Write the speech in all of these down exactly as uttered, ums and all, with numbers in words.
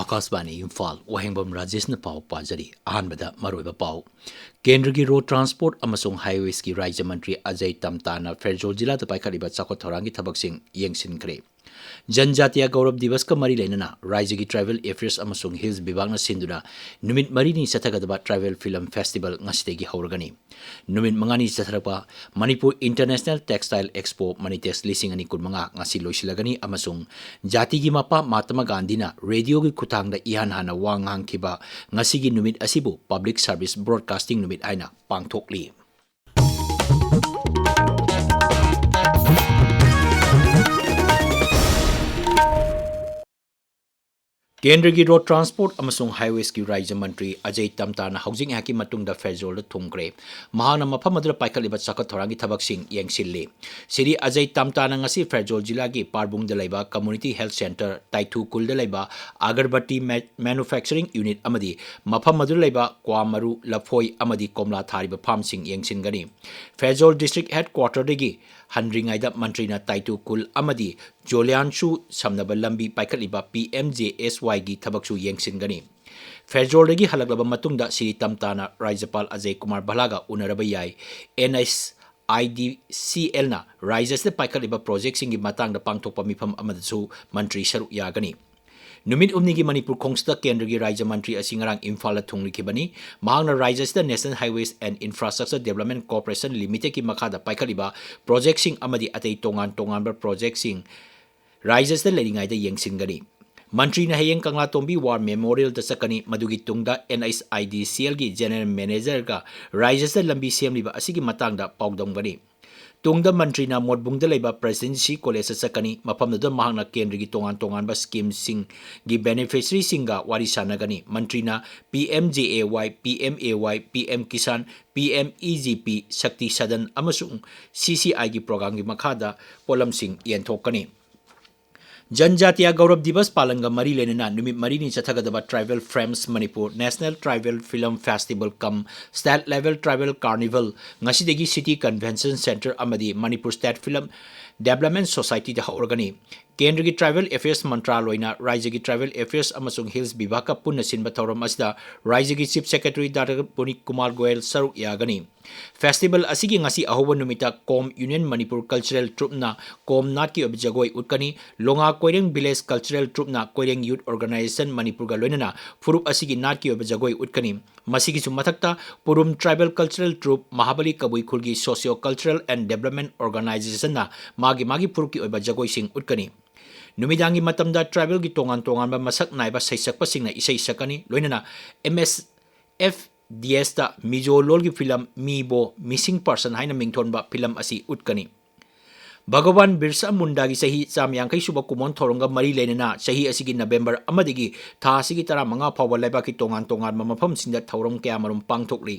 ꯑꯀꯥꯁꯕꯥꯅꯤ ꯏꯝꯐꯥꯜ, ꯋꯥꯍꯦꯡꯕꯝ ꯔꯥꯖꯦꯁꯅ ꯄꯥꯎ ꯄꯥꯖꯔꯤ꯫ ꯑꯍꯥꯟꯕꯗ ꯃꯔꯨꯑꯣꯏꯕ ꯄꯥꯎ꯫ ꯀꯦꯟꯗ꯭ꯔꯒꯤ ꯔꯣꯗ ꯇ꯭ꯔꯥꯟꯁꯄꯣꯔꯠ ꯑꯃꯁꯨꯡ ꯍꯥꯏꯋꯦꯁꯀꯤ ꯔꯥꯖ꯭ꯌ ꯃꯟꯇ꯭ꯔꯤ ꯑꯖꯌ ꯇꯝꯇꯥꯅ ꯐꯦꯔꯖꯣꯜ ꯖꯤꯂꯥꯗ ꯄꯥꯏꯈꯠꯂꯤꯕ ꯆꯥꯎꯈꯠ ꯊꯧꯔꯥꯡꯒꯤ ꯊꯕꯛꯁꯤꯡ ꯌꯦꯡꯁꯤꯟꯈ꯭ꯔꯦ꯫ ꯖꯟꯖꯥꯇꯤꯌꯥ ꯒꯧꯔꯕ ꯗꯤꯕꯁꯀ ꯃꯔꯤ ꯂꯩꯅꯅ ꯔꯥꯖ꯭ꯌꯒꯤ ꯇ꯭ꯔꯥꯏꯕꯦꯜ ꯑꯦꯐꯤꯌꯔꯁ ꯑꯃꯁꯨꯡ ꯍꯤꯜꯁ ꯕꯤꯚꯥꯒꯅ ꯁꯤꯟꯗꯨꯅ ꯅꯨꯃꯤꯠ ꯃꯔꯤꯅꯤ ꯆꯠꯊꯒꯗꯕ ꯇ꯭ꯔꯥꯏꯕꯦꯜ ꯐꯤꯂꯝ ꯐꯦꯁꯇꯤꯚꯦꯜ ꯉꯁꯤꯗꯒꯤ ꯍꯧꯔꯒꯅꯤ꯫ ꯅꯨꯃꯤꯠ ꯃꯉꯥꯅꯤ ꯆꯠꯊꯔꯛꯄ ꯃꯅꯤꯄꯨꯔ ꯏꯟꯇꯔꯅꯦꯁꯅꯦꯜ ꯇꯦꯛꯁꯇꯥꯏꯜ ꯑꯦꯛꯁꯄꯣ ꯃꯅꯤꯇꯦꯛꯁ ꯂꯤꯁꯤꯡ ꯑꯅꯤ ꯀꯨꯟꯃꯉꯥ ꯉꯁꯤ ꯂꯣꯏꯁꯤꯜꯂꯒꯅꯤ ꯑꯃꯁꯨꯡ ꯖꯥꯇꯤꯒꯤ ꯃꯄꯥ ꯃꯍꯥꯇꯃꯥ ꯒꯥꯟꯙꯤꯅ ꯔꯦꯗꯤꯑꯣꯒꯤ ꯈꯨꯠꯊꯥꯡꯗ ꯏꯍꯥꯟ ꯍꯥꯟꯅ ꯋꯥ ꯉꯥꯡꯈꯤꯕ ꯉꯁꯤꯒꯤ ꯅꯨꯃꯤꯠ ꯑꯁꯤꯕꯨ ꯄꯕ꯭ꯂꯤꯛ ꯁꯔꯚꯤꯁ ꯕ꯭ꯔꯣꯗꯀꯥꯁꯇꯤꯡ ꯅꯨꯃꯤꯠ ꯍꯥꯏꯅ ꯄꯥꯡꯊꯣꯛꯂꯤ꯫ ꯀꯦꯟꯗ꯭ꯔꯒꯤ ꯔꯣꯗ ꯇ꯭ꯔꯥꯟꯁꯄꯣꯔꯠ ꯑꯃꯁꯨꯡ ꯍꯥꯏꯋꯦꯁꯀꯤ ꯔꯥꯖ꯭ꯌ ꯃꯟꯇ꯭ꯔꯤ ꯑꯖꯌ ꯇꯝꯇꯥꯅ ꯍꯧꯖꯤꯛ ꯉꯥꯏꯍꯥꯛꯀꯤ ꯃꯇꯨꯡꯗ ꯐꯦꯔꯖꯣꯜꯗ ꯊꯨꯡꯈ꯭ꯔꯦ꯫ ꯃꯍꯥꯛꯅ ꯃꯐꯝ ꯑꯗꯨꯗ ꯄꯥꯏꯈꯠꯂꯤꯕ ꯆꯥꯎꯈꯠ ꯊꯧꯔꯥꯡꯒꯤ ꯊꯕꯛꯁꯤꯡ ꯌꯦꯡꯁꯤꯜꯂꯤ꯫ ꯁ꯭ꯔꯤ ꯑꯖꯌ ꯇꯝꯇꯥꯅ ꯉꯁꯤ ꯐꯦꯔꯖꯣꯜ ꯖꯤꯂꯥꯒꯤ ꯄꯥꯔꯕꯨꯡꯗ ꯂꯩꯕ ꯀꯝꯃꯨꯅꯤꯇꯤ ꯍꯦꯜꯊ ꯁꯦꯟꯇꯔ ꯇꯥꯏꯊꯨ ꯈꯨꯜꯗ ꯂꯩꯕ ꯑꯒꯔꯕꯇꯤ ꯃꯦ-, ꯃꯦꯅꯨꯐꯦꯛꯆꯔꯤꯡ ꯌꯨꯅꯤꯠ ꯑꯃꯗꯤ ꯃꯐꯝ ꯑꯗꯨꯗ ꯂꯩꯕ ꯀ꯭ꯋꯥ ꯃꯔꯨ, ꯂꯐꯣꯏ ꯑꯃꯗꯤ ꯀꯣꯝꯂꯥ ꯊꯥꯔꯤꯕ ꯐꯥꯔꯝꯁꯤꯡ ꯌꯦꯡꯁꯤꯟꯒꯅꯤ꯫ ꯐꯦꯔꯖꯣꯜ ꯗꯤꯁꯇ꯭ꯔꯤꯛ ꯍꯦꯗꯀ꯭ꯋꯥꯔꯇꯔꯗꯒꯤ ꯍꯟꯗ꯭ꯔꯤꯉꯩꯗ ꯃꯟꯇ꯭ꯔꯤꯅ ꯇꯥꯏꯇꯨ ꯈꯨꯜ ꯑꯃꯗꯤ ꯖꯣꯂꯤꯌꯥꯟꯁꯨ ꯁꯝꯅꯕ ꯂꯝꯕꯤ ꯄꯥꯏꯈꯠꯂꯤꯕ ꯄꯤ ꯑꯦꯝ ꯖꯦ ꯑꯦꯁ ꯋꯥꯏꯒꯤ ꯊꯕꯛꯁꯨ ꯌꯦꯡꯁꯤꯟꯒꯅꯤ꯫ ꯐꯦꯔꯖꯣꯜꯗꯒꯤ ꯍꯜꯂꯛꯂꯕ ꯃꯇꯨꯡꯗ ꯁ꯭ꯔꯤ ꯇꯝꯇꯥꯅ ꯔꯥꯖ꯭ꯌꯄꯥꯜ ꯑꯖꯌ ꯀꯨꯃꯥꯔ ꯚꯜꯂꯥꯒ ꯎꯅꯔꯕ ꯌꯥꯏ꯫ ꯑꯦꯟ ꯑꯩꯆ ꯑꯥꯏ ꯗꯤ ꯁꯤ ꯑꯦꯜꯅ ꯔꯥꯖ꯭ꯌ ꯑꯁꯤꯗ ꯄꯥꯏꯈꯠꯂꯤꯕ ꯄ꯭ꯔꯣꯖꯦꯛꯁꯤꯡꯒꯤ ꯃꯇꯥꯡꯗ ꯄꯥꯡꯊꯣꯛꯄ ꯃꯤꯐꯝ ꯑꯃꯗꯁꯨ ꯃꯟꯇ꯭ꯔꯤ ꯁꯔꯨꯛ ꯌꯥꯒꯅꯤ꯫ ꯅꯨꯃꯤꯠ ꯍꯨꯝꯅꯤꯒꯤ ꯃꯅꯤꯄꯨꯔ ꯈꯣꯡꯆꯠꯇ ꯀꯦꯟꯗ꯭ꯔꯒꯤ ꯔꯥꯖ꯭ꯌ ꯃꯟꯇ꯭ꯔꯤ ꯑꯁꯤ ꯉꯔꯥꯡ ꯏꯝꯐꯥꯜꯗ ꯊꯨꯡꯂꯈꯤꯕꯅꯤ꯫ ꯃꯍꯥꯛꯅ ꯔꯥꯖ꯭ꯌ ꯑꯁꯤꯗ National Highways and Infrastructure Development Corporation Limitedꯀꯤ ꯃꯈꯥꯗ ꯄꯥꯏꯈꯠꯂꯤꯕ ꯄ꯭ꯔꯣꯖꯦꯛꯁꯤꯡ ꯑꯃꯗꯤ ꯑꯇꯩ ꯇꯣꯉꯥꯟ ꯇꯣꯉꯥꯟꯕ ꯄ꯭ꯔꯣꯖꯦꯛꯁꯤꯡ ꯔꯥꯖ꯭ꯌ ꯑꯁꯤꯗ ꯂꯩꯔꯤꯉꯩꯗ ꯌꯦꯡꯁꯤꯟꯒꯅꯤ꯫ ꯃꯟꯇ꯭ꯔꯤꯅ ꯍꯌꯦꯡ ꯀꯪꯂꯥꯇꯣꯡꯕꯤ War Memorialꯗ ꯆꯠꯀꯅꯤ꯫ ꯃꯗꯨꯒꯤ ꯇꯨꯡꯗ ꯑꯦꯟ ꯑꯩꯆ ꯑꯥꯏ ꯗꯤ ꯁꯤ ꯑꯦꯜꯒꯤ ꯖꯦꯅꯔꯦꯜ ꯃꯦꯅꯦꯖꯔꯒ ꯔꯥꯖ꯭ꯌ ꯑꯁꯤꯗ ꯂꯝꯕꯤ ꯁꯦꯝꯂꯤꯕ ꯑꯁꯤꯒꯤ ꯃꯇꯥꯡꯗ ꯄꯥꯎꯗꯝꯒꯅꯤ꯫ ꯇꯨꯡꯗ ꯃꯟꯇ꯭ꯔꯤꯅ ꯃꯣꯠꯕꯨꯡꯗ ꯂꯩꯕ ꯄ꯭ꯔꯦꯁꯤꯗꯦꯟꯁꯤ ꯀꯣꯂꯦꯖꯇ ꯆꯠꯀꯅꯤ꯫ ꯃꯐꯝꯗꯨꯗ ꯃꯍꯥꯛꯅ ꯀꯦꯟꯗ꯭ꯔꯒꯤ ꯇꯣꯉꯥꯟ ꯇꯣꯉꯥꯟꯕ ꯁ꯭ꯀꯤꯝꯁꯤꯡꯒꯤ ꯕꯦꯅꯤꯐꯤꯁꯔꯤꯁꯤꯡꯒ ꯋꯥꯔꯤ ꯁꯥꯟꯅꯒꯅꯤ꯫ ꯃꯟꯇ꯭ꯔꯤꯅ P M J A Y, P M A Y, P M Kisan, P M E G P, ꯁꯛꯇꯤ ꯁꯗꯟ ꯑꯃꯁꯨꯡ ꯁꯤ ꯁꯤ ꯑꯥꯏꯒꯤ ꯄ꯭ꯔꯣꯒ꯭ꯔꯥꯝꯒꯤ ꯃꯈꯥꯗ ꯄꯣꯠꯂꯝꯁꯤꯡ ꯌꯦꯟꯊꯣꯛꯀꯅꯤ꯫ ꯖꯟꯖꯥꯇꯤꯌꯥ ꯒꯧꯔꯕ ꯗꯤꯕꯁ ꯄꯥꯂꯟꯒ ꯃꯔꯤ ꯂꯩꯅꯅ ꯅꯨꯃꯤꯠ ꯃꯔꯤꯅꯤ ꯆꯠꯊꯒꯗꯕ Tribal Frames Manipur National Tribal Film Festival cum State Level Tribal Carnival ꯉꯁꯤꯗꯒꯤ City Convention Centre ꯑꯃꯗꯤ Manipur State Film Development Society ꯗ ꯍꯧꯔꯒꯅꯤ꯫ ꯀꯦꯟꯗ꯭ꯔꯒꯤ Tribal Affairs ꯃꯟꯇ꯭ꯔꯥꯂꯣꯏꯅ ꯔꯥꯖ꯭ꯌꯒꯤ Tribal Affairs ꯑꯃꯁꯨꯡ Hills ꯕꯤꯚꯥꯒꯀ ꯄꯨꯟꯅ ꯁꯤꯟꯕ ꯊꯧꯔꯝ ꯑꯁꯤꯗ ꯔꯥꯖ꯭ꯌꯒꯤ Chief Secretary doctor Punit Kumar Goyal ꯁꯔꯨꯛ ꯌꯥꯒꯅꯤ꯫ Festival ꯑꯁꯤꯒꯤ ꯉꯁꯤ ꯑꯍꯧꯕ ꯅꯨꯃꯤꯠꯇ ꯀꯣꯝ Union Manipur Cultural Troupe ꯅ ꯀꯣꯝ ꯅꯥꯠꯀꯤ ꯑꯣꯏꯕ ꯖꯒꯣꯏ ꯎꯠꯀꯅꯤ꯫ ꯂꯣꯉꯥ ꯀꯣꯏꯔꯦꯡ Village Cultural Troupe ꯅ ꯀꯣꯏꯔꯦꯡ Youth Organisation ꯃꯅꯤꯄꯨꯔꯒ ꯂꯣꯏꯅꯅ ꯐꯨꯔꯨꯞ ꯑꯁꯤꯒꯤ ꯅꯥꯠꯀꯤ ꯑꯣꯏꯕ ꯖꯒꯣꯏ ꯎꯠꯀꯅꯤ꯫ ꯃꯁꯤꯒꯤꯁꯨ ꯃꯊꯛꯇ ꯄꯨꯔꯨꯝ Tribal Cultural Troupe, Mahabali Kabui ꯈꯨꯜꯒꯤ Socio Cultural and Development Organisation ꯅ ꯃꯥꯒꯤ ꯃꯥꯒꯤ ꯐꯨꯔꯨꯞꯀꯤ ꯑꯣꯏꯕ ꯖꯒꯣꯏꯁꯤꯡ ꯎꯠꯀꯅꯤ꯫ ꯅꯨꯃꯤꯗꯥꯡꯒꯤ ꯃꯇꯝꯗ tribal ꯒꯤ ꯇꯣꯉꯥꯟ ꯇꯣꯉꯥꯟꯕ ꯃꯁꯛ ꯅꯥꯏꯕ ꯁꯩꯁꯛꯄꯁꯤꯡꯅ ꯏꯁꯩ ꯁꯛꯀꯅꯤ, ꯂꯣꯏꯅꯅ M S F D S ꯇ ꯃꯤꯖꯣ ꯂꯣꯜꯒꯤ ꯐꯤꯂꯝ ꯃꯤꯕꯣ, Missing Person ꯍꯥꯏꯅ ꯃꯤꯡꯊꯣꯟꯕ ꯐꯤꯂꯝ ꯑꯁꯤ ꯎꯠꯀꯅꯤ꯫ ꯚꯒꯋꯥꯟ ꯕꯤꯔꯁꯥ ꯃꯨꯟꯗꯥꯒꯤ ꯆꯍꯤ ꯆꯥꯝꯃ ꯌꯥꯡꯈꯩ ꯁꯨꯕ ꯀꯨꯝꯑꯣꯟ ꯊꯧꯔꯝꯒ ꯃꯔꯤ ꯂꯩꯅꯅ ꯆꯍꯤ ꯑꯁꯤꯒꯤ November ꯑꯃꯗꯒꯤ ꯊꯥ ꯑꯁꯤꯒꯤ ꯇꯔꯥꯃꯉꯥ ꯐꯥꯎꯕ ꯂꯩꯕꯥꯛꯀꯤ ꯇꯣꯉꯥꯟ ꯇꯣꯉꯥꯟꯕ ꯃꯐꯝꯁꯤꯡꯗ ꯊꯧꯔꯝ ꯀꯌꯥꯃꯔꯨꯝ ꯄꯥꯡꯊꯣꯛꯂꯤ꯫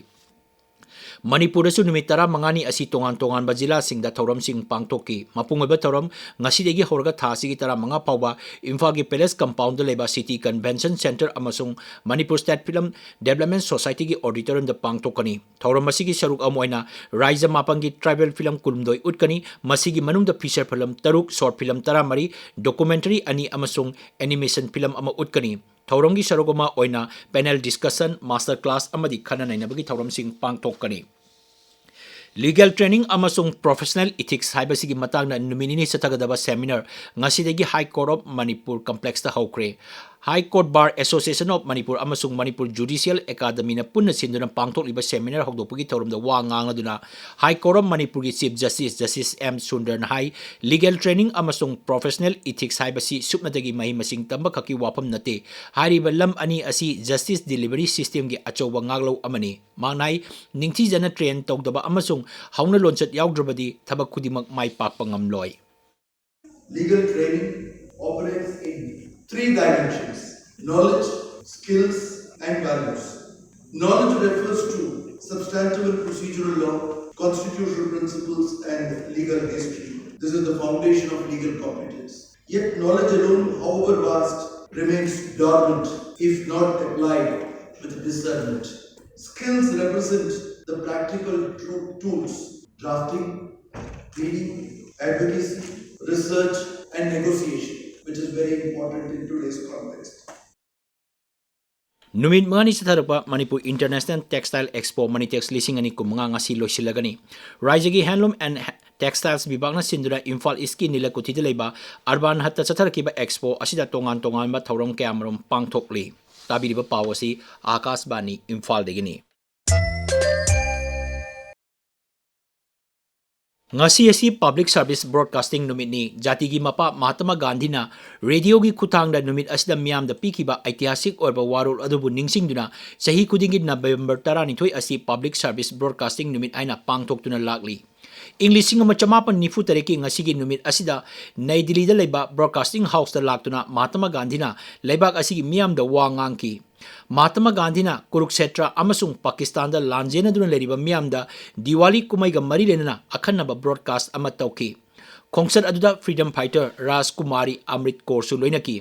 ꯃꯅꯤꯄꯨꯔꯗꯁꯨ ꯅꯨꯃꯤꯠ ꯇꯔꯥꯃꯉꯥꯅꯤ ꯑꯁꯤ ꯇꯣꯉꯥꯟ ꯇꯣꯉꯥꯟꯕ ꯖꯤꯂꯥꯁꯤꯡꯗ ꯊꯧꯔꯝꯁꯤꯡ ꯄꯥꯡꯊꯣꯛꯈꯤ꯫ ꯃꯄꯨꯡ ꯑꯣꯏꯕ ꯊꯧꯔꯝ ꯉꯁꯤꯗꯒꯤ ꯍꯧꯔꯒ ꯊꯥ ꯑꯁꯤꯒꯤ ꯇꯔꯥꯃꯉꯥ ꯐꯥꯎꯕ ꯏꯝꯐꯥꯜꯒꯤ Palace Compound ꯗ ꯂꯩꯕ City Convention Centre ꯑꯃꯁꯨꯡ Manipur State Film Development Society ꯒꯤ Auditorium ꯗ ꯄꯥꯡꯊꯣꯛꯀꯅꯤ꯫ ꯊꯧꯔꯝ ꯑꯁꯤꯒꯤ ꯁꯔꯨꯛ ꯑꯃ ꯑꯣꯏꯅ ꯔꯥꯖ꯭ꯌ ꯃꯥꯄꯟꯒꯤ tribal film ꯀꯨꯟꯍꯨꯝꯗꯣꯏ ꯎꯠꯀꯅꯤ꯫ ꯃꯁꯤꯒꯤ ꯃꯅꯨꯡꯗ feature film ꯇꯔꯨꯛ, short film ꯇꯔꯥꯃꯔꯤ, documentary ꯑꯅꯤ ꯑꯃꯁꯨꯡ animation film ꯑꯃ ꯎꯠꯀꯅꯤ꯫ ꯊꯧꯔꯝꯒꯤ ꯁꯔꯨꯛ ꯑꯃ ꯑꯣꯏꯅ panel discussion, master class ꯑꯃꯗꯤ ꯈꯟꯅ ꯅꯩꯅꯕꯒꯤ ꯊꯧꯔꯝꯁꯤꯡ ꯄꯥꯡꯊꯣꯛꯀꯅꯤ꯫ Legal training ꯑꯃꯁꯨꯡ professional ethics ꯍꯥꯏꯕꯁꯤꯒꯤ ꯃꯇꯥꯡꯗ ꯅꯨꯃꯤꯠ ꯅꯤꯅꯤ ꯆꯠꯊꯒꯗꯕ seminar ꯉꯁꯤꯗꯒꯤ High Court of Manipur Complex ꯇ ꯍꯧꯈ꯭ꯔꯦ꯫ High Court Bar Association of Manipur ꯑꯃꯁꯨꯡ Manipur Judicial Academy ꯅ ꯄꯨꯟꯅ ꯁꯤꯟꯗꯨꯅ ꯄꯥꯡꯊꯣꯛꯂꯤꯕ seminar ꯍꯧꯗꯣꯛꯄꯒꯤ ꯊꯧꯔꯝꯗ ꯋꯥ ꯉꯥꯡꯂꯗꯨꯅ High Court of Manipur ꯒꯤ Chief Justice, Justice M ꯁꯨꯟꯗꯔꯅ ꯍꯥꯏ, legal training ꯑꯃꯁꯨꯡ professional ethics ꯍꯥꯏꯕꯁꯤ ꯁꯨꯞꯅꯇꯒꯤ ꯃꯍꯩ ꯃꯁꯤꯡ ꯇꯝꯕ ꯈꯛꯀꯤ ꯋꯥꯐꯝ ꯅꯠꯇꯦ꯫ ꯍꯥꯏꯔꯤꯕ ꯂꯝ ꯑꯅꯤ ꯑꯁꯤ justice delivery system ꯒꯤ ꯑꯆꯧꯕ ꯉꯥꯛꯂꯧ ꯑꯃꯅꯤ꯫ ꯃꯍꯥꯛꯅ ꯍꯥꯏ, ꯅꯤꯡꯊꯤꯖꯅ train ꯇꯧꯗꯕ ꯑꯃꯁꯨꯡ ꯍꯧꯅ ꯂꯣꯟꯆꯠ ꯌꯥꯎꯗ꯭ꯔꯕꯗꯤ ꯊꯕꯛ ꯈꯨꯗꯤꯡꯃꯛ ꯃꯥꯏ ꯄꯥꯛꯄ ꯉꯝꯂꯣꯏ꯫ Legal training operates in three dimensions: knowledge, skills, and values. Knowledge refers to substantive and procedural law, constitutional principles, and legal history. This is the foundation of legal competence. Yet, knowledge alone, however vast, remains dormant if not applied with discernment. Skills represent the practical tru- tools: drafting, reading, advocacy, research, and negotiation, which is very important in today's context. ꯅꯨꯃꯤꯠ ꯃꯉꯥꯅꯤ ꯆꯠꯊꯔꯛꯄ Manipur international textile expo ꯃꯅꯤꯇꯦꯛꯁ ꯂꯤꯁꯤꯡ ꯑꯅꯤ ꯀꯨꯟꯃꯉꯥ ꯉꯁꯤ ꯂꯣꯏꯁꯤꯜꯂꯒꯅꯤ꯫ ꯔꯥꯏꯖꯒꯤ ꯍꯦꯟꯂꯨꯝ and ꯇꯦꯛꯁꯇꯥꯏꯜꯁ ꯕꯤꯚꯥꯒꯅ ꯁꯤꯟꯗꯨꯅ ꯏꯝꯐꯥꯜ ꯏꯁꯀꯤ ꯅꯤꯂꯀꯨꯊꯤꯗ ꯂꯩꯕ ꯑꯔꯕꯥꯟ ꯍꯠꯇ ꯆꯠꯊꯔꯛꯈꯤꯕ ꯑꯦꯛꯁꯄꯣ ꯑꯁꯤꯗ ꯇꯣꯉꯥꯟ ꯇꯣꯉꯥꯟꯕ ꯊꯧꯔꯝ ꯀꯌꯥꯃꯔꯨꯝ ꯄꯥꯡꯊꯣꯛꯂꯤ꯫ ꯇꯥꯕꯤꯔꯤꯕ ꯄꯥꯎ ꯑꯁꯤ ꯑꯥꯀꯥꯁꯕꯥꯅꯤ ꯏꯝꯐꯥꯜꯗꯒꯤꯅꯤ꯫ ꯉꯁꯤ ꯑꯁꯤ ꯄꯕ꯭ꯂꯤꯛ ꯁꯥꯔꯚꯤꯁ ꯕ꯭ꯔꯣꯗꯀꯥꯁꯇꯤꯡ ꯅꯨꯃꯤꯠꯅꯤ꯫ ꯖꯥꯇꯤꯒꯤ ꯃꯄꯥ ꯃꯍꯥꯇꯃꯥ ꯒꯥꯟꯙꯤꯅ ꯔꯦꯗꯤꯑꯣꯒꯤ ꯈꯨꯠꯊꯥꯡꯗ ꯅꯨꯃꯤꯠ ꯑꯁꯤꯗ ꯃꯤꯌꯥꯝꯗ ꯄꯤꯈꯤꯕ ꯑꯩꯇꯤꯍꯥꯁꯤꯛ ꯑꯣꯏꯕ ꯋꯥꯔꯣꯜ ꯑꯗꯨꯕꯨ ꯅꯤꯡꯁꯤꯡꯗꯨꯅ ꯆꯍꯤ ꯈꯨꯗꯤꯡꯒꯤ ꯅꯕꯦꯝꯕꯔ ꯇꯔꯥꯅꯤꯊꯣꯏ ꯑꯁꯤ ꯄꯕ꯭ꯂꯤꯛ ꯁꯥꯔꯚꯤꯁ ꯕ꯭ꯔꯣꯗꯀꯥꯁꯇꯤꯡ ꯅꯨꯃꯤꯠ ꯍꯥꯏꯅ ꯄꯥꯡꯊꯣꯛꯇꯨꯅ ꯂꯥꯛꯂꯤ꯫ ꯏꯪ ꯂꯤꯁꯤꯡ ꯑꯃ ꯆꯃꯥꯄꯟ ꯅꯤꯐꯨ ꯇꯔꯦꯠꯀꯤ ꯉꯁꯤꯒꯤ ꯅꯨꯃꯤꯠ ꯑꯁꯤꯗ ꯅꯩ ꯗꯤꯜꯂꯤꯗ ꯂꯩꯕ ꯕ꯭ꯔꯣꯗꯀꯥꯁꯇꯤꯡ ꯍꯥꯎꯁꯇ ꯂꯥꯛꯇꯨꯅ ꯃꯍꯥꯇꯃꯥ ꯒꯥꯟꯙꯤꯅ ꯂꯩꯕꯥꯛ ꯑꯁꯤꯒꯤ ꯃꯤꯌꯥꯝꯗ ꯋꯥ ꯉꯥꯡꯈꯤ꯫ ꯃꯍꯥꯇꯃꯥ ꯒꯥꯟꯙꯤꯅ ꯀꯨꯔꯨꯛꯁꯦꯇ꯭ꯔ ꯑꯃꯁꯨꯡ ꯄꯥꯀꯤꯁꯇꯥꯟꯗ ꯂꯥꯟꯖꯦꯟꯅꯗꯨꯅ ꯂꯩꯔꯤꯕ ꯃꯤꯌꯥꯝꯗ ꯗꯤꯋꯥꯂꯤ ꯀꯨꯝꯍꯩꯒ ꯃꯔꯤ ꯂꯩꯅꯅ ꯑꯈꯟꯅꯕ ꯕ꯭ꯔꯣꯗꯀꯥꯁ ꯑꯃ ꯇꯧꯈꯤ꯫ ꯈꯣꯡꯆꯠ ꯑꯗꯨꯗ ꯐ꯭ꯔꯤꯗꯝ ꯐꯥꯏꯇꯔ ꯔꯥꯖꯀꯨꯃꯥꯔꯤ ꯑꯃ꯭ꯔꯤꯠ ꯀꯣꯔꯁꯨ ꯂꯣꯏꯅꯈꯤ꯫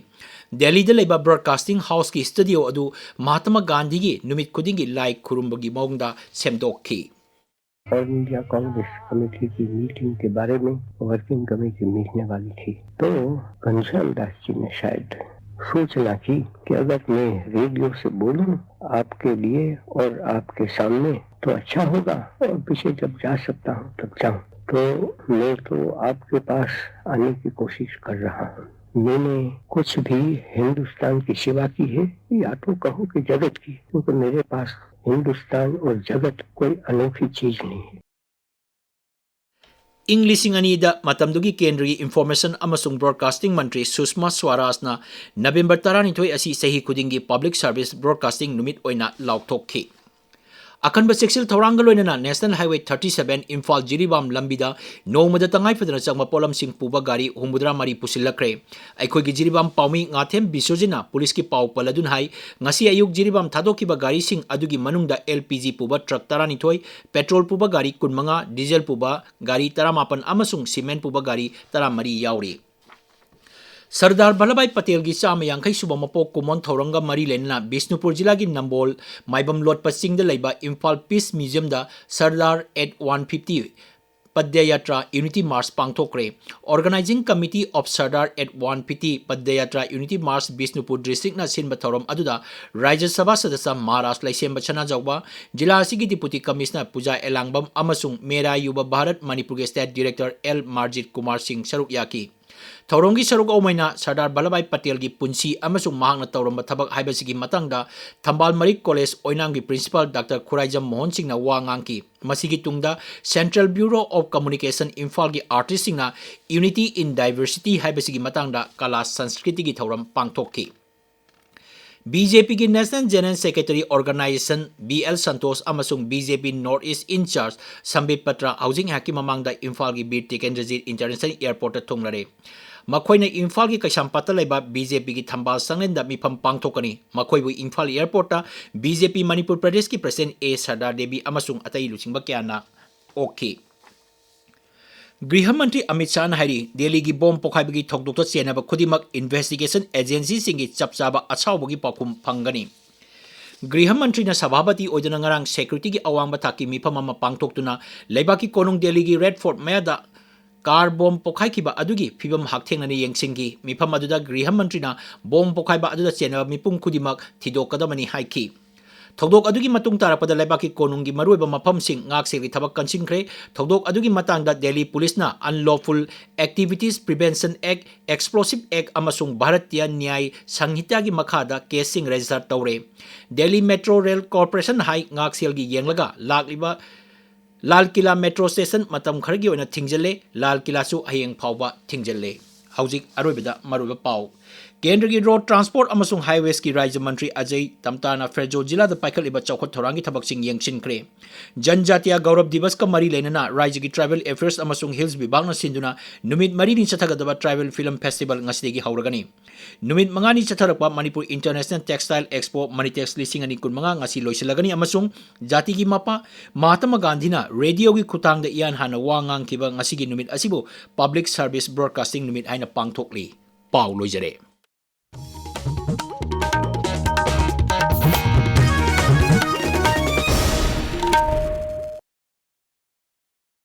ꯗꯦꯜꯂꯤꯗ ꯂꯩꯕ ꯕ꯭ꯔꯣꯗꯀꯥꯁꯇꯤꯡ ꯍꯥꯎꯁꯀꯤ ꯁ꯭ꯇꯨꯗꯤꯑꯣ ꯑꯗꯨ ꯃꯍꯥꯇꯃꯥ ꯒꯥꯟꯙꯤꯒꯤ ꯅꯨꯃꯤꯠ ꯈꯨꯗꯤꯡꯒꯤ ꯂꯥꯏ ꯈꯨꯔꯨꯝꯕꯒꯤ ꯃꯑꯣꯡꯗ ꯁꯦꯝꯗꯣꯛꯈꯤ꯫ ऑल इंडिया कांग्रेस कमेटी की मीटिंग के बारे में वर्किंग कमेटी मिलने वाली थी, तो घनश्याम दास जी ने शायद सूचना की कि अगर मैं रेडियो से बोलूं आपके लिए और आपके सामने, तो अच्छा होगा, और पीछे जब जा सकता हूं तब जाऊं। तो मैं तो आपके पास आने की कोशिश कर रहा हूं। मैंने कुछ भी हिंदुस्तान की सेवा की है, या तो कहो कि जगत की, क्योंकि मेरे पास हिंदुस्तान और जगत कोई अनोखी चीज नहीं है। ꯏꯪ ꯂꯤꯁꯤꯡ ꯑꯅꯤꯗ ꯃꯇꯝꯗꯨꯒꯤ ꯀꯦꯟꯗ꯭ꯔꯒꯤ ꯏꯟꯐꯣꯔꯃꯦꯁꯟ ꯑꯃꯁꯨꯡ ꯕ꯭ꯔꯣꯗꯀꯥꯁꯇꯤꯡ ꯃꯟꯇ꯭ꯔꯤ ꯁꯨꯁꯃꯥ ꯁ꯭ꯋꯥꯔꯥꯖꯅ ꯅꯕꯦꯝꯕꯔ ꯇꯔꯥꯅꯤꯊꯣꯏ ꯑꯁꯤ ꯆꯍꯤ ꯈꯨꯗꯤꯡꯒꯤ ꯄꯕ꯭ꯂꯤꯛ ꯁꯥꯔꯚꯤꯁ ꯕ꯭ꯔꯣꯗꯀꯥꯁꯇꯤꯡ ꯅꯨꯃꯤꯠ ꯑꯣꯏꯅ ꯂꯥꯎꯊꯣꯛꯈꯤ꯫ ꯑꯀꯟꯕ ꯆꯦꯛꯁꯤꯜ ꯊꯧꯔꯥꯡꯒ ꯂꯣꯏꯅꯅ national highway thirty seven Imphal Jiribam ꯂꯝꯕꯤꯗ ꯅꯣꯡꯃꯗ ꯇꯉꯥꯏ ꯐꯗꯅ ꯆꯪꯕ ꯄꯣꯠꯂꯝꯁꯤꯡ ꯄꯨꯕ ꯒꯥꯔꯤ ꯍꯨꯝꯐꯨꯇꯔꯥ ꯃꯔꯤ ꯄꯨꯁꯤꯜꯂꯛꯈ꯭ꯔꯦ꯫ ꯑꯩꯈꯣꯏꯒꯤ ꯖꯤꯔꯤꯕꯥꯝ ꯄꯥꯎꯃꯤ ꯉꯥꯊꯦꯝ ꯕꯤꯁ꯭ꯋꯖꯤꯠꯅ ꯄꯨꯂꯤꯁꯀꯤ ꯄꯥꯎ ꯄꯜꯂꯗꯨꯅ ꯍꯥꯏ, ꯉꯁꯤ ꯑꯌꯨꯛ ꯖꯤꯔꯤꯕꯥꯝ ꯊꯥꯗꯣꯛꯈꯤꯕ ꯒꯥꯔꯤꯁꯤꯡ ꯑꯗꯨꯒꯤ ꯃꯅꯨꯡꯗ ꯑꯦꯜ ꯄꯤ ꯖꯤ ꯄꯨꯕ ꯇ꯭ꯔꯛ ꯇꯔꯥꯅꯤꯊꯣꯏ, ꯄꯦꯇ꯭ꯔꯣꯜ ꯄꯨꯕ ꯒꯥꯔꯤ ꯀꯨꯟꯃꯉꯥ, ꯗꯤꯖꯜ ꯄꯨꯕ ꯒꯥꯔꯤ ꯇꯔꯥꯃꯥꯄꯟ ꯑꯃꯁꯨꯡ ꯁꯤꯃꯦꯟ ꯄꯨꯕ ꯒꯥꯔꯤ ꯇꯔꯥꯃꯔꯤ ꯌꯥꯎꯔꯤ꯫ ꯁꯔꯗꯥꯔ ꯚꯜꯂꯚꯚꯥꯏ ꯄꯇꯦꯜꯒꯤ ꯆꯥꯝꯃ ꯌꯥꯡꯈꯩ ꯁꯨꯕ ꯃꯄꯣꯛ ꯀꯨꯝꯑꯣꯟ ꯊꯧꯔꯝꯒ ꯃꯔꯤ ꯂꯩꯅꯅ ꯕꯤꯁꯅꯨꯄꯨꯔ ꯖꯤꯂꯥꯒꯤ ꯅꯝꯕꯣꯜ ꯃꯥꯏꯕꯝ ꯂꯣꯠꯄ ꯆꯤꯡꯗ ꯂꯩꯕ ꯏꯝꯐꯥꯜ ꯄꯤꯁ ꯃ꯭ꯌꯨꯖꯤꯌꯝꯗ Sardar at one fifty Padayatra Unity March ꯄꯥꯡꯊꯣꯛꯈ꯭ꯔꯦ꯫ Organizing Committee of Sardar at one fifty Padayatra Unity March Bishnupur districtꯅ ꯁꯤꯟꯕ ꯊꯧꯔꯝ ꯑꯗꯨꯗ ꯔꯥꯖ꯭ꯌ ꯁꯚꯥ ꯁꯗꯁ꯭ꯌ ꯃꯍꯥꯔꯥꯖ ꯂꯩꯁꯦꯝꯕ ꯁꯅꯥꯖꯥꯎꯕ, ꯖꯤꯂꯥ ꯑꯁꯤꯒꯤ Deputy Commissioner ꯄꯨꯖꯥ ꯑꯦꯂꯥꯡꯕꯝ ꯑꯃꯁꯨꯡ ꯃꯦꯔꯥ ꯌꯨꯕ ꯚꯥꯔꯠ ꯃꯅꯤꯄꯨꯔꯒꯤ State Director L Marjit Kumar ꯁꯤꯡ ꯁꯔꯨꯛ ꯌꯥꯈꯤ꯫ ꯊꯧꯔꯝꯒꯤ ꯁꯔꯨꯛ ꯑꯣꯏꯅ ꯁꯔꯗꯥꯔ ꯚꯜꯂꯚꯚꯥꯏ ꯄꯇꯦꯜꯒꯤ ꯄꯨꯟꯁꯤ ꯑꯃꯁꯨꯡ ꯃꯍꯥꯛꯅ ꯇꯧꯔꯝꯕ ꯊꯕꯛ ꯍꯥꯏꯕꯁꯤꯒꯤ ꯃꯇꯥꯡꯗ ꯊꯝꯕꯥꯜ ꯃꯔꯤꯛ college ꯑꯣꯏꯅꯥꯝꯒꯤ Principal doctor Khuraijam Mohan ꯁꯤꯡꯅ ꯋꯥ ꯉꯥꯡꯈꯤ꯫ ꯃꯁꯤꯒꯤ ꯇꯨꯡꯗ Central Bureau of Communication ꯏꯝꯐꯥꯜꯒꯤ artistꯁꯤꯡꯅ Unity in Diversity ꯍꯥꯏꯕꯁꯤꯒꯤ ꯃꯇꯥꯡꯗ ꯀꯂꯥ ꯁꯪꯁꯀ꯭ꯔꯤꯇꯤꯒꯤ ꯊꯧꯔꯝ ꯄꯥꯡꯊꯣꯛꯈꯤ꯫ ꯕꯤ ꯖꯦ ꯄꯤꯒꯤ National General Secretary Organization B L Santosh ꯑꯃꯁꯨꯡ ꯕꯤ ꯖꯦ ꯄꯤ North East in-charge ꯁꯝꯕꯤꯠ ꯄꯇ꯭ꯔ ꯍꯧꯖꯤꯛ ꯉꯥꯏꯍꯥꯛꯀꯤ ꯃꯃꯥꯡꯗ ꯏꯝꯐꯥꯜꯒꯤ ꯕꯤꯔ ꯇꯤꯀꯦꯟꯗ꯭ꯔꯖꯤꯠ International Airportꯇ ꯊꯨꯡꯂꯔꯦ꯫ ꯃꯈꯣꯏꯅ ꯏꯝꯐꯥꯜꯒꯤ ꯀꯩꯁꯥꯝꯄꯥꯠꯇ ꯂꯩꯕ ꯕꯤ ꯖꯦ ꯄꯤꯒꯤ ꯊꯝꯕꯥꯜ ꯁꯪꯂꯦꯟꯗ ꯃꯤꯐꯝ ꯄꯥꯡꯊꯣꯛꯀꯅꯤ꯫ ꯃꯈꯣꯏꯕꯨ ꯏꯝꯐꯥꯜ Airportꯇ ꯕꯤ ꯖꯦ ꯄꯤ ꯃꯅꯤꯄꯨꯔ ꯄ꯭ꯔꯗꯦꯁꯀꯤ President ꯑꯦ ꯁꯔꯗꯥ ꯗꯦꯕꯤ ꯑꯃꯁꯨꯡ ꯑꯇꯩ ꯂꯨꯆꯤꯡꯕ ꯀꯌꯥꯅ ꯑꯣꯛꯈꯤ꯫ ꯒ꯭ꯔꯤꯍ ꯃꯟꯇ꯭ꯔꯤ ꯑꯃꯤꯠ ꯁꯥꯍꯅ ꯍꯥꯏꯔꯤ, ꯗꯦꯜꯂꯤꯒꯤ ꯕꯣꯝ ꯄꯣꯈꯥꯏꯕꯒꯤ ꯊꯧꯗꯣꯛꯇ ꯆꯦꯟꯅꯕ ꯈꯨꯗꯤꯡꯃꯛ investigation agencyꯁꯤꯡꯒꯤ ꯆꯞ ꯆꯥꯕ ꯑꯁꯥꯎꯕꯒꯤ ꯄꯥꯎꯈꯨꯝ ꯐꯪꯒꯅꯤ꯫ ꯒ꯭ꯔꯤꯍ ꯃꯟꯇ꯭ꯔꯤꯅ ꯁꯚꯥꯄꯇꯤ ꯑꯣꯏꯗꯨꯅ ꯉꯔꯥꯡ securityꯒꯤ ꯑꯋꯥꯡꯕ ꯊꯥꯛꯀꯤ ꯃꯤꯐꯝ ꯑꯃ ꯄꯥꯡꯊꯣꯛꯇꯨꯅ ꯂꯩꯕꯥꯛꯀꯤ ꯀꯣꯅꯨꯡ ꯗꯦꯜꯂꯤꯒꯤ Red Fort ꯃꯌꯥꯗ car bomb ꯄꯣꯈꯥꯏꯈꯤꯕ ꯑꯗꯨꯒꯤ ꯐꯤꯕꯝ ꯍꯛꯊꯦꯡꯅꯅ ꯌꯦꯡꯁꯤꯟꯈꯤ꯫ ꯃꯤꯐꯝ ꯑꯗꯨꯗ ꯒ꯭ꯔꯤꯍ ꯃꯟꯇ꯭ꯔꯤꯅ ꯕꯣꯝ ꯄꯣꯈꯥꯏꯕ ꯑꯗꯨꯗ ꯆꯦꯟꯅꯕ ꯃꯤꯄꯨꯝ ꯈꯨꯗꯤꯡꯃꯛ ꯊꯤꯗꯣꯛꯀꯗꯕꯅꯤ ꯍꯥꯏꯈꯤ꯫ ꯊꯧꯗꯣꯛ ꯑꯗꯨꯒꯤ ꯃꯇꯨꯡ ꯇꯥꯔꯛꯄꯗ ꯂꯩꯕꯥꯛꯀꯤ ꯀꯣꯅꯨꯡꯒꯤ ꯃꯔꯨꯑꯣꯏꯕ ꯃꯐꯝꯁꯤꯡ ꯉꯥꯛꯁꯦꯜꯒꯤ ꯊꯕꯛ ꯀꯟꯁꯤꯟꯈ꯭ꯔꯦ꯫ ꯊꯧꯗꯣꯛ ꯑꯗꯨꯒꯤ ꯃꯇꯥꯡꯗ ꯗꯦꯜꯂꯤ ꯄꯨꯂꯤꯁꯅ Unlawful Activities Prevention Act, Explosive Act ꯑꯃꯁꯨꯡ ꯚꯥꯔꯇꯤꯌ ꯅ꯭ꯌꯥꯌ ꯁꯪꯍꯤꯇꯥꯒꯤ ꯃꯈꯥꯗ caseꯁꯤꯡ register ꯇꯧꯔꯦ꯫ ꯗꯦꯜꯂꯤ Metro Rail Corporation ꯍꯥꯏ ꯉꯥꯛꯁꯦꯜꯒꯤ ꯌꯦꯡꯂꯒ ꯂꯥꯛꯂꯤꯕ ꯂꯥꯜ ꯀꯤꯂꯥ metro station ꯃꯇꯝ ꯈꯔꯒꯤ ꯑꯣꯏꯅ ꯊꯤꯡꯖꯤꯜꯂꯦ꯫ ꯂꯥꯜ ꯀꯤꯂꯥꯁꯨ ꯍꯌꯦꯡ ꯐꯥꯎꯕ ꯊꯤꯡꯖꯤꯜꯂꯦ꯫ ꯍꯧꯖꯤꯛ ꯑꯔꯣꯏꯕꯗ ꯃꯔꯨꯑꯣꯏꯕ ꯄꯥꯎ꯫ ꯀꯦꯟꯗ꯭ꯔꯒꯤ Road Transport ꯑꯃꯁꯨꯡ Highwaysꯀꯤ ꯔꯥꯖ꯭ꯌ ꯃꯟꯇ꯭ꯔꯤ ꯑꯖꯌ ꯇꯝꯇꯥꯅ ꯐꯦꯔꯖꯧ ꯖꯤꯂꯥꯗ ꯄꯥꯏꯈꯠꯂꯤꯕ ꯆꯥꯎꯈꯠ ꯊꯧꯔꯥꯡꯒꯤ ꯊꯕꯛꯁꯤꯡ ꯌꯦꯡꯁꯤꯟꯈ꯭ꯔꯦ꯫ ꯖꯟꯖꯥꯇꯤꯌꯥ ꯒꯧꯔꯕ ꯗꯤꯕꯁꯀ ꯃꯔꯤ ꯂꯩꯅꯅ ꯔꯥꯖ꯭ꯌꯒꯤ Tribal Affairs ꯑꯃꯁꯨꯡ Hills ꯕꯤꯚꯥꯒꯅ ꯁꯤꯟꯗꯨꯅ ꯅꯨꯃꯤꯠ ꯃꯔꯤꯅꯤ ꯆꯠꯊꯒꯗꯕ Tribal Film Festival ꯉꯁꯤꯗꯒꯤ ꯍꯧꯔꯒꯅꯤ꯫ ꯅꯨꯃꯤꯠ ꯃꯉꯥꯅꯤ ꯆꯠꯊꯔꯛꯄ Manipur International Textile Expo Manitex ꯂꯤꯁꯤꯡ ꯑꯅꯤ ꯀꯨꯟꯃꯉꯥ ꯉꯁꯤ ꯂꯣꯏꯁꯤꯜꯂꯒꯅꯤ ꯑꯃꯁꯨꯡ ꯖꯥꯇꯤꯒꯤ ꯃꯄꯥ ꯃꯍꯥꯇꯃꯥ ꯒꯥꯟꯙꯤꯅ radioꯒꯤ ꯈꯨꯠꯊꯥꯡꯗ ꯏꯍꯥꯟ ꯍꯥꯟꯅ ꯋꯥ ꯉꯥꯡꯈꯤꯕ ꯉꯁꯤꯒꯤ ꯅꯨꯃꯤꯠ ꯑꯁꯤꯕꯨ Public Service Broadcasting ꯅꯨꯃꯤꯠ ꯍꯥꯏꯅ ꯄꯥꯡꯊꯣꯛꯂꯤ꯫ ꯄꯥꯎ ꯂꯣꯏꯖꯔꯦ꯫